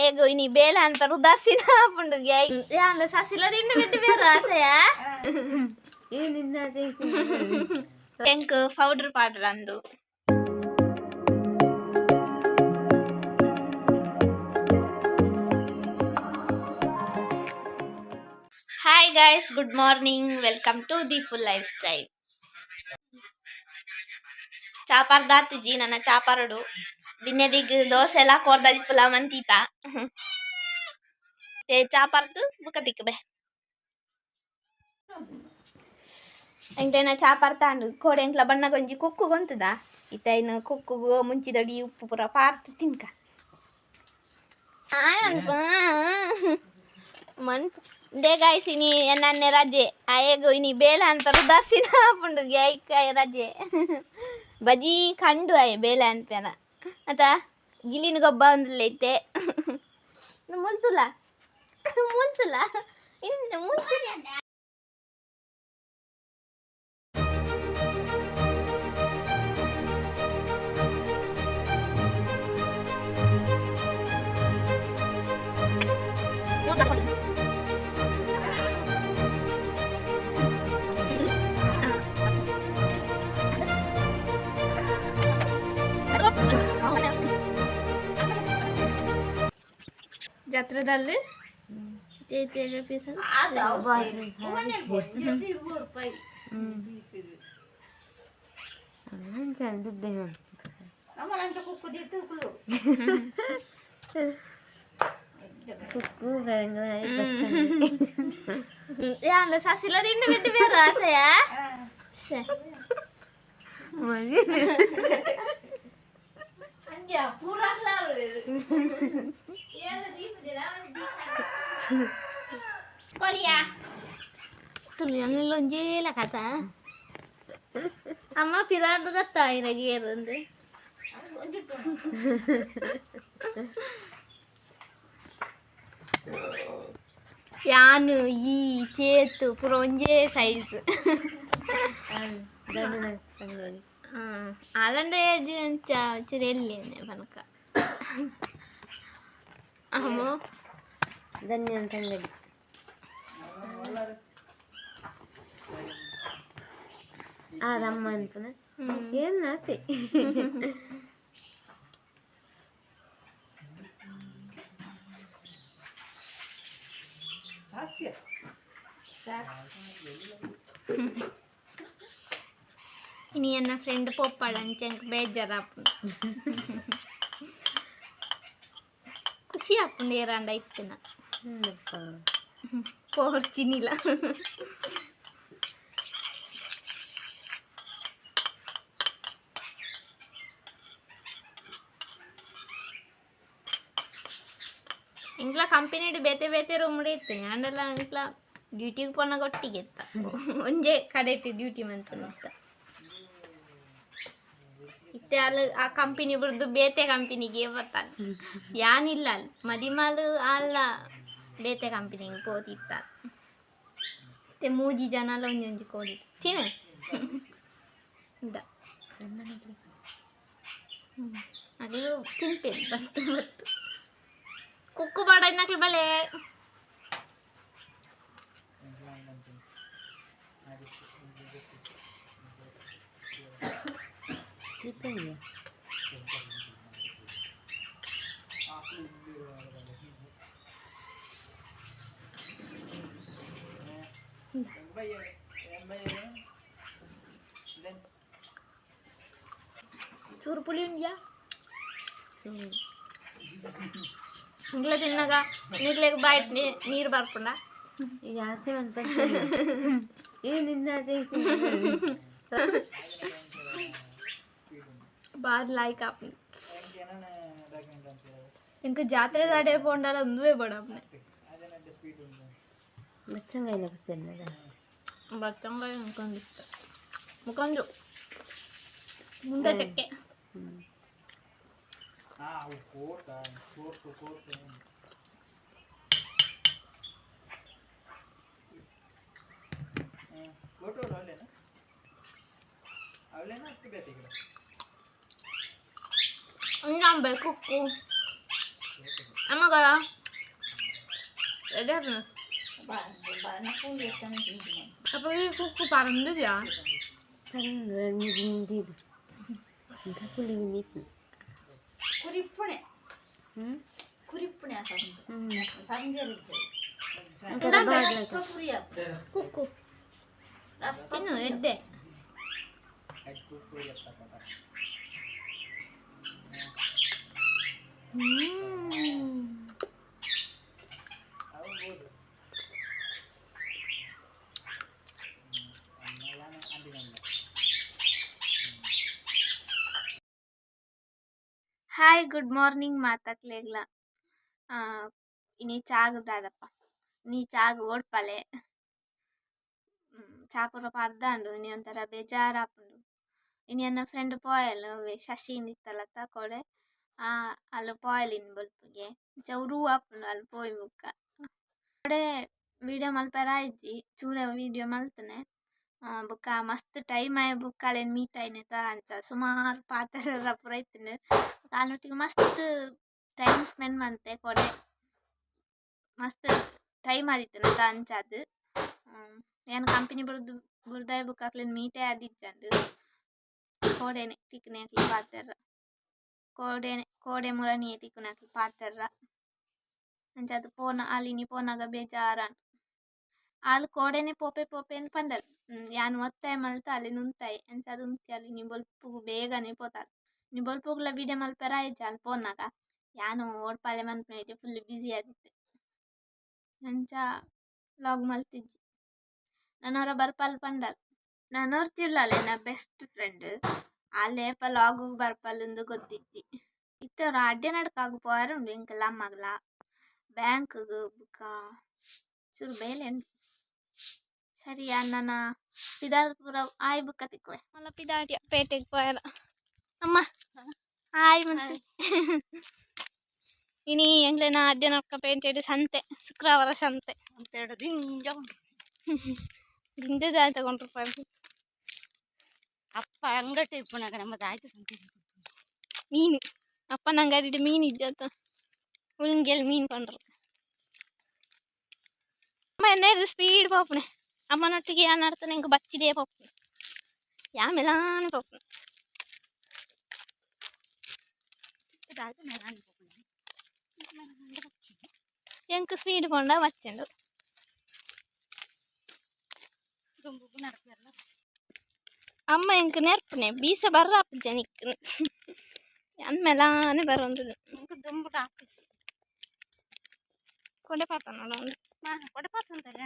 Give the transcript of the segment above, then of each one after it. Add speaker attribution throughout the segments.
Speaker 1: ಆಯೆಗ್ ಇನಿ ಬೇಲೆ ಅನ್ಪೆರ್ ಉದಾಸೀನ ಆಪುಂಡು. ಯಾನ್ಲ ಸಸಿಲ ತಿಂಡಿ ಬಿಟ್ಟು ಬೇರು ಆತಯ. ಎಂಕ್ ಪೌಡರ್ ಪಾಡ್ರ ಅಂದು. Hi guys, good morning, welcome to Deepu life style. ಚಾಪಾರ್ ದಾತಿಜಿ ನನ್ನ ಚಾಪಾರಡು ಬಿನ್ನೆದಿಗ್ ದೋಸೆ ಎಲ್ಲ ಕೋರ್ದ ಮಂತೀತ ಚಾಪಾರ್ದು ಬುಕ್ಕ ತಿಕ್ಕಬೆ ಎಂಕ್ಲೆನ ಚಾಪಾರ್ ತಾಂಡು ಕೋಡೆ ಎಂಕ್ಲ ಬಣ್ಣ ಗೊಂಜಿ ಕುಕ್ಕು ಗೊಂತದ ಇತ್ತ ಇನ್ನು ಕುಕ್ಕುಗು ಮುಂಚಿದಡಿ ಉಪ್ಪು ಪೂರ ಪಾರ್ತ್ ತಿನ್ಕ ಅನ್ಪ ಮನ್ they guys. ಇನಿ ಎನ್ನನ್ನೆ ರಜೆ. ಆಯೆಗ್ ಇನಿ ಬೇಲೆ ಅನ್ಪೆರ್ ಉದಾಸೀನ ಆಪುಂಡು. ಐಕ್ ರಜೆ ಬಜಿ ಕಂಡು ಆಯೆ ಬೇಲೆ ಅನ್ಪೆನ ಅತ ಗಿಲಿನ ಗೊಬ್ಬ ಒಂದುಲ್ಲೈತೆ. ಮುಲ್ತುಲ ಮುಲ್ತುಲ ಇನ್ನು ಮುಲ್ತುಲ. ಜಾತ್ರೆದಲ್ಲಿ ಪೀಸ್.
Speaker 2: ಕುಕ್ಕು.
Speaker 1: ಯಾನ್ಲ ಸಸಿಲ ತಿಂಡಿ ಬಿಟ್ಟು ಬೇರು ಆತಯ. ತುಳು ಕಥ ಅಮ್ಮ ಪಿರಾರ್ದು ಗೊತ್ತಾ ಇರಗೆ ಏರಂದು. ಯಾನು ಈ ಚೇತು ಪೂರ ಒಂಜೇ ಸೈಜ್. ಅಲಂಡ ಏಜ್ ಚೂರು ಎಲ್ಲಿ ಪನಕ ಅಮ್ಮ.
Speaker 2: ಧನ್ಯ ತಂಗಡಿ. ಆರಮ್ಮ ಅನ್ಪನ ಏನಾತೆ.
Speaker 1: ಇನಿ ಎನ್ನ ಫ್ರೆಂಡ್ ಪೋಪಾಳ ಅಂಚೆ ಬೇಜಾರಾಪುಂಡು. ಖುಷಿ ಆಪುಂಡು ಏರಾಂಡ ಇತ್ತಿನ ಪೋರ್ಚಿನಿಲ್ಲ. ಎಂಕ್ಲ ಕಂಪನಿಡ್ ಬೇತೆ ಬೇತೆ ರೂಮ್ ಇತ್ತು. ಆಂಡಲ ಎಂಕ್ಲ ಡ್ಯೂಟಿಗೆ ಪೋನಾಗ ಒಟ್ಟಿಗೆ ಇತ್ತ. ಒಂಜೆ ಕಡೆಟ್ ಡ್ಯೂಟಿ ಮಂತೊಂದಿತ್ತ. ಇತ್ತೆ ಅಲ್ಲ ಆ ಕಂಪನಿ ಬುಡ್ದು ಬೇತೆ ಕಂಪನಿಗೆ ಬರ್ತಾನೆ. ಯಾನಿಲ್ಲ ಅಲ್ಲಿ ಮದಿಮಾಲು ಅಲ್ಲ ಬೇತೆ ಕಂಪನಿಗೆ ಪೋತಿತ್ತ. ಮತ್ತೆ ಮೂಜಿ ಜನಲ ಒಂಜೊಂಜಿ ಕೋಡಿ ತಿನ್ನ ಅದು ತಿನ್ಪೇನು ಬತ್ತು ಬತ್ತು ಕುಕ್ಕು ಬಾಡ ಇನ್ನಕ್ಲು ಬಲೆ. ಚೂರು ಪುಳಿ ಉಂಡ್ಯಾ ಇಂಗ್ಲ ತಿನ್ನಾಗ ನೀರ್ಲೆಗ್ ಬಾಯ್ಟ್ ನೀರು ಬರ್ಪುಂಡ.
Speaker 2: ಜಾಸ್ತಿ ಮನ್ಪ ಏ ನಿನ್ನ.
Speaker 1: ಬಾರ್ ಲೈಕ್ ಆಪುಂಡು ಇಂಕ ಜಾತ್ರೆ ದಾಡೆ ಪೋಂಡಲ ಒಂದುವೇ ಬೋಡಾಪುನೆ.
Speaker 2: ಬಚ್ಚಂಗಾಯಿನ ಕುಸ್ತೇನೆ.
Speaker 1: ಬಚ್ಚಂಗಾಯಿ ಅನ್ಕೊಂಡು ಇಷ್ಟ ಮುಖಂಜು ಮುಂದೆ ಚಕ್ಕೆ. ಇಂಜಾಂಬೆ ಕುಕ್ಕು. ಅಮ್ಮಗ ಎಡೆ. ಅಪ್ಪ, ಈ ಕುಕ್ಕು ಪರಂದಿದ್ಯಾ?
Speaker 2: ಪರಂದು ಮುಗಿಂದಿದ್ದು ಕುಲಿ ನಿಪ್ಪು.
Speaker 3: ಕುರಿಪ್ಪುಣೆ.
Speaker 2: ಹ್ಞೂ.
Speaker 3: ಕುರಿಪ್ಪುಣೆ.
Speaker 2: ಹ್ಞೂ.
Speaker 1: ಕುಕ್ಕು ತಿನ್ನು, ಎಡ್ಡೆ. ಹಾಯ್, ಗುಡ್ ಮಾರ್ನಿಂಗ್ ಮಾತಾಕ್ಲೇಗ್ಲ. ಇನಿ ಚಾಗ್ ದಾದಪ್ಪ, ನೀ ಚಾಗ್ ಓಡ್ಪಲೆ. ಚಾ ಪೂರ ಪರ್ದಾಂಡು. ಇನಿ ಒಂಥರ ಬೇಜಾರಾಪುಂಡು. ಇನಿ ಎನ್ನ ಫ್ರೆಂಡ್ ಪೋಯಲ್, ಶಶಿ ಇಂದಿತ್ತಲತ್ತ ಕೋಡೆ, ಅಲ್ಲು ಪೋಯಲ್ ಇನಿ ಬೊಲ್ಪುಗೆ. ಇಂಚ ಉರು ಆಪುಂಡು ಅಲ್ ಪೋಯಿ ಬುಕ್ಕ. ಕೋಡೆ ವಿಡಿಯೋ ಮಲ್ಪೆರ ಆಯ್ಜಿ, ಚೂರೆ ವಿಡಿಯೋ ಮಲ್ತನೆ. ಬೊಕ್ಕ ಮಸ್ತ್ ಟೈಮ್ ಆಯ್ ಬೊಕ್ಕ ಅಲೆನ್ ಮೀಟ್ ಆಯ್ನೆತ ಅಂಚ ಸುಮಾರು ಪಾತೆರ ಪೂರ ಇತ್ತ್ಂಡ್. ಆಲ್ನೊಟ್ಟಿಗೆ ಮಸ್ತ್ ಟೈಮ್ ಸ್ಪೆಂಡ್ ಮಂತೆ. ಕೋಡೆ ಮಸ್ತ್ ಟೈಮ್ ಆದಿತ್ತ್ಂಡ್ ಅಂಚಾದ್. ಯಾನ್ ಕಂಪೆನಿ ಬುಡ್ದು ಬುಡ್ದಾಯಿ ಬೊಕ್ಕ ಅಕ್ಲೆನ್ ಮೀಟೇ ಆದಿಜ್ಜಂಡ್. ಕೋಡೆನೆ ತಿಕ್ಕುನೆ ಅಕ್ಲ್ ಪಾತೆರ್ರ. ಕೋಡೆ ಕೋಡೆ ಮುರನಿಯೇ ತಿಕ್ಕುನೆ ಅಕ್ಲ್ ಪಾತೆರ್ರ. ಅಂಚಾದ್ ಪೋನ ಆಲ್ ಇನಿ ಪೋನಗ ಬೇಜಾರಾಂಡ್. ಆಲ್ ಕೋಡೆನೆ ಪೋಪೆ ಪೋಪೆ ಅಂದ್ ಪಂಡಲ್. ಯಾನ್ ಒತ್ತಾಯ ಮಲ್ತ್ ಅಲೆನ್ ಉಂತಾಯೆ. ಅಂಚಾದ್ ಉಂತಿಯಲ್. ಇನಿ ಬೊಲ್ಪುಗು ಬೇಗನೆ ಪೋತಾಲ್. ಇನಿ ಬೊಲ್ಪುಗುಲ ವಿಡಿಯೋ ಮಲ್ಪೆರ ಆಯ್ಜಿ ಆಲ್ ಪೋನಗ. ಯಾನ್ ಓಡ್ಪಾಲೆ ಮನ್ಪುನೈಟ್ ಫುಲ್ ಬಿಸಿ ಆದಿತ್ತೆ. ಅಂಚ ವ್ಲಾಗ್ ಮಲ್ತಿಜ್ಜಿ. ನನೊರ ಬರ್ಪಲ್ ಪಂಡಲ್. ನನೊರ್ತಿ ಉಲ್ಲಲ್ ಎನ್ನ ಬೆಸ್ಟ್ ಫ್ರೆಂಡ್. ಆಲ್ ಏಪ ಲಾಗುಗ್ ಬರ್ಪಲ್ ಇಂದ್ ಗೊತ್ತಿಜ್ಜಿ. ಇತ್ತೆ ಒರ ಅಡ್ಯನಡ್ಕಗ್ ಪೋಯೆರೆ ಉಂಡು ಎಂಕಲ್ಲ ಅಮ್ಮಗ್ಲ. ಬ್ಯಾಂಕ್ಗ್ ಬೊಕ ಚೂರು ಬೇಲೆ ಉಂಡು. ಸರಿ, ಯಾನ್ ನನ ಪಿದಾಡ್ ಪೂರ ಆಯಿ ಬೊಕ್ಕ ತಿಕ್ಕುವೆ. ಮಲ್ಲ ಪಿದಾಡಿಯ ಪೇಟೆಗ್ ಪೋಯೆರ. ಅಮ್ಮ, ಹಾಯ್ ಮಂತೆ. ಇನಿ ಎಂಕ್ಲೆನ ಅಡ್ಯನಡ್ಕ ಪೇಂಟೆಡ್ ಸಂತೆ, ಶುಕ್ರವಾರ ಸಂತೆ.
Speaker 3: ದಿಂಜ.
Speaker 1: ದಿಂಜ ಜಾಯ್ ತಗೊಂಡ್ರು.
Speaker 3: ಅಪ್ಪ ಅಂಗಡಿ ಇಪ್ಪುನಾಗ ನಮ್ಮದು ಆಯ್ತು ಸಂತೆ.
Speaker 1: ಮೀನು ಅಪ್ಪನ ಅಂಗಡಿ ಮೀನು ಇದ್ದ, ಉಳಿಂಗೆಲ್ ಮೀನು ಕೊಂಡ್ರು. ಅಮ್ಮ ಎನ್ನೇದು ಸ್ಪೀಡ್ ಪೋಪುನೆ. ಅಮ್ಮನೊಟ್ಟಿಗೆ ಯಾನ್ ನಡ್ತಾನೆ ಎಂಕ್ ಬಚ್ಚಿದೇ ಪೋಪುನೆ. ಯಾ ಮೆಲಾನೆ ಪೋಪುನೆ. ಎಂಕ್ ಸ್ಪೀಡ್ ಪೋಂಡ ಬಚ್ಚುಂಡು. ಅಮ್ಮ ಎಂಕ್ ನೆರ್ಪುನೆ ಬೀಸ ಬರ್ರಾಪುಜ ನಿಕ್ಕ್, ಯಾನ್ ಮೆಲಾನೆ ಬರೊಂದುಲ್ಲೆ.
Speaker 3: ದುಂಬು
Speaker 1: ಕೊಡೆ ಪಾತ ನೋಡು.
Speaker 3: ಕೊಡೆ ಪಾತಂತಾರೆ.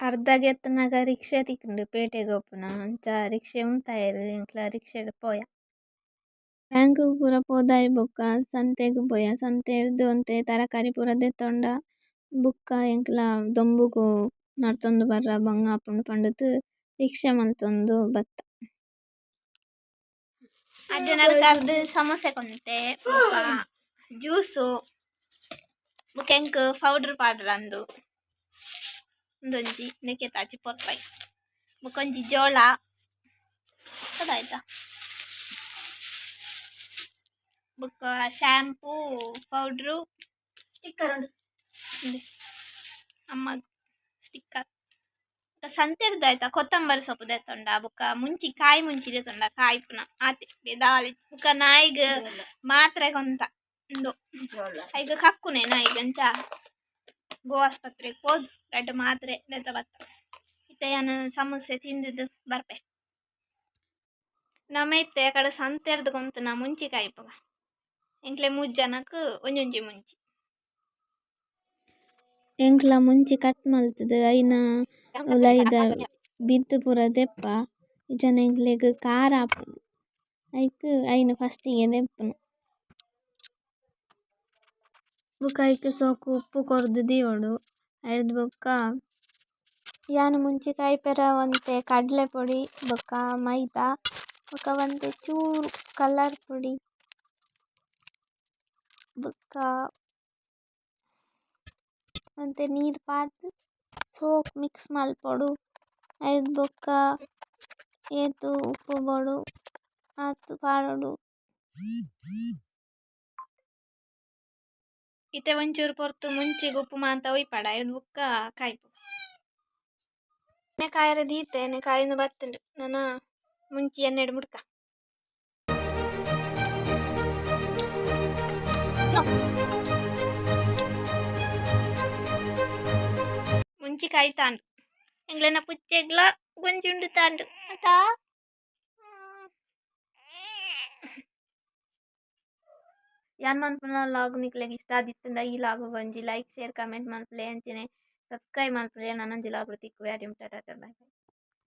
Speaker 1: ಅರ್ಧಗ್ ಎತ್ತುನಗ ರಿಕ್ಷಾ ತಿಕ್ಕುಂಡು ಪೇಟೆಗ್ ಪೋಪುನ. ಅಂಚ ರಿಕ್ಷೆ ಉಂತಾಯೆರ್, ಎಂಕ್ಲ ರಿಕ್ಷೆಡ್ ಪೋಯ. ಬ್ಯಾಂಕ್ಗ್ ಪೂರ ಪೋದಾಯಿ ಬೊಕ್ಕ ಸಂತೆಗ್ ಪೋಯ. ಸಂತೆಡ್ದ್ ಒಂತೆ ತರಕಾರಿ ಪೂರ ದೆತ್ತೊಂಡ. ಬೊಕ್ಕ ಎಂಕ್ಲ ದೊಂಬುಗು ನಡ್ತೊಂದು ಬರ್ರೆ ಬಂಗ ಆಪುಂಡು ಪಂಡುದು ರಿಕ್ಷಾ ಮಂತೊಂದು ಬತ್ತ. ಅಜ್ಜನಡ್ ಸಮೋಸೆ ಕೊಂತೆ, ಬೊಕ್ಕ ಜ್ಯೂಸು, ಬೊಕ್ಕ ಎಂಕ್ ಪೌಡರ್ ಪಾಡ್ರ ಅಂದು ಉಂದೊಂಜಿ ನೆಕ್ಕೆ ತಾಚಿ ಪೊರ್ಪಾಯಿ, ಬೊಕ್ಕ ಒಂಜಿ ಜೋಳ ಅದಾಯ್ತಾ, ಬೊಕ್ಕ ಶಾಂಪೂ, ಪೌಡ್ರು,
Speaker 3: ಸ್ಟಿಕ್ಕರ್ ಉಂಡು.
Speaker 1: ಅಮ್ಮ ಸ್ಟಿಕ್ಕರ್. ಸಂತೆರ್ದ್ ಆಯ್ತಾ ಕೊತ್ತಂಬರಿ ಸೊಪ್ಪು ದೆತ್ತೊಂಡ, ಬೊಕ್ಕ ಮುಂಚಿ ಕಾಯಿ ಮುಂಚಿ ದೆತ್ತೊಂಡ ಕಾಯಿಪುನ ಆತೆ ದಾಲ್. ಬೊಕ್ಕ ನಾಯಿಗ್ ಮಾತ್ರೆ ಕೊಂತ. ಉಂದು ಐಕ್ ಕಕ್ಕುನೆ ನಾಯಿಗ್. ಅಂಚ ಗೋ ಆಸ್ಪತ್ರೆಗ್ ಪೋದು ರಡ್ಡ್ ಮಾತ್ರೆ ದೆತ್ತ ಬತ್ತ. ಇತ್ತೆ ಯಾನ್ ಸಮೋಸೆ ತಿಂದಿದ್ದು ಬರ್ಪೆ. ನಮ ಇತ್ತೆ ಕಡೆ ಸಂತೆರ್ದ್ ಕೊಂತುನ ಮುಂಚಿ ಕಾಯಿಪುಗ. ಎಂಕ್ಲೆ ಮೂಜಿ ಜನಕ್ ಒಂಜೊಂಜಿ ಮುಂಚಿ. ಎಂಕ್ಲ ಮುಂಚಿ ಕಟ್ ಮಲ್ತುದು ಐನ ಉಲಾಯಿದ ಬಿತ್ತ್ ಪೂರ ದೆಪ್ಪ. ಇಜ್ಜಾಂಡ ಎಂಕ್ಲೆಗ್ ಖಾರ ಆಪುಂಡು. ಐಕ್ ಐನ್ ಫಸ್ಟ್ ಗೆ ದೆಪ್ಪುನು. ಬೊಕ ಐಕ್ ಸೋಕು ಉಪ್ಪು ಕೊರ್ದು ದೀವೊಡು. ಐರ್ದ್ ಬೊಕ್ಕ ಯಾನ್ ಮುಂಚಿ ಕಾಯಿಪೆರೆ ಒಂತೆ ಕಡ್ಲೆ ಪೊಡಿ, ಬೊಕ್ಕ ಮೈದಾ, ಬೊಕ ಒಂತೆ ಚೂರು ಕಲರ್ ಪೊಡಿ, ಬೊಕ್ಕ ಒಂತೆ ನೀರ್ ಪಾರ್ದ್ ಸೋಕು ಮಿಕ್ಸ್ ಮನ್ಪೊಡು. ಐರ್ದ್ ಬೊಕ್ಕ ಏತ್ ಉಪ್ಪು ಬೋಡು ಆತ್ ಪಾಡೊಡು. ಇತ್ತೆ ಒಂಚೂರು ಪೊರ್ತು ಮುಂಚಿಗ್ ಉಪ್ಪು ಮಾಂತ ಒಯ್ಪಡ ಬುಕ್ಕ ಕಾಯ್ಪು. ಎಣ್ಣೆ ಕಾಯರೆ ದೀತೆ, ಎಣ್ಣೆ ಕಾಯೊಂದು ಬತ್ತುಂಡು. ನನ ಮುಂಚಿ ಎಣ್ಣೆಡ್ ಮುಡ್ಕ. ಮುಂಚಿ ಕಾಯ್ತಾಂಡು. ಎಂಗ್ಲೆನ ಪುಚ್ಚೆಗ್ಲ ಗೊಂಜಿ ತಾಂಡು ಅತಾ. ಯಾನ್ ಮನ್ಪುನ ಲಾಗ್ ನಿಕ್ಲೆಗ್ ಇಷ್ಟ ಆದಿತ್ತುಂಡ ಈ ಲಾಗ್ ಒಂಜಿ ಲೈಕ್, ಶೇರ್, ಕಮೆಂಟ್ ಮನ್ಪುಲೆ. ಅಂಚನೆ ಸಬ್ಸ್ಕ್ರೈಬ್ ಮನ್ಪುಲೆ. ನನೊಂಜಿ ಲಾಗ್ ತಿಕ್ಕುವೆ. Tata, bye bye.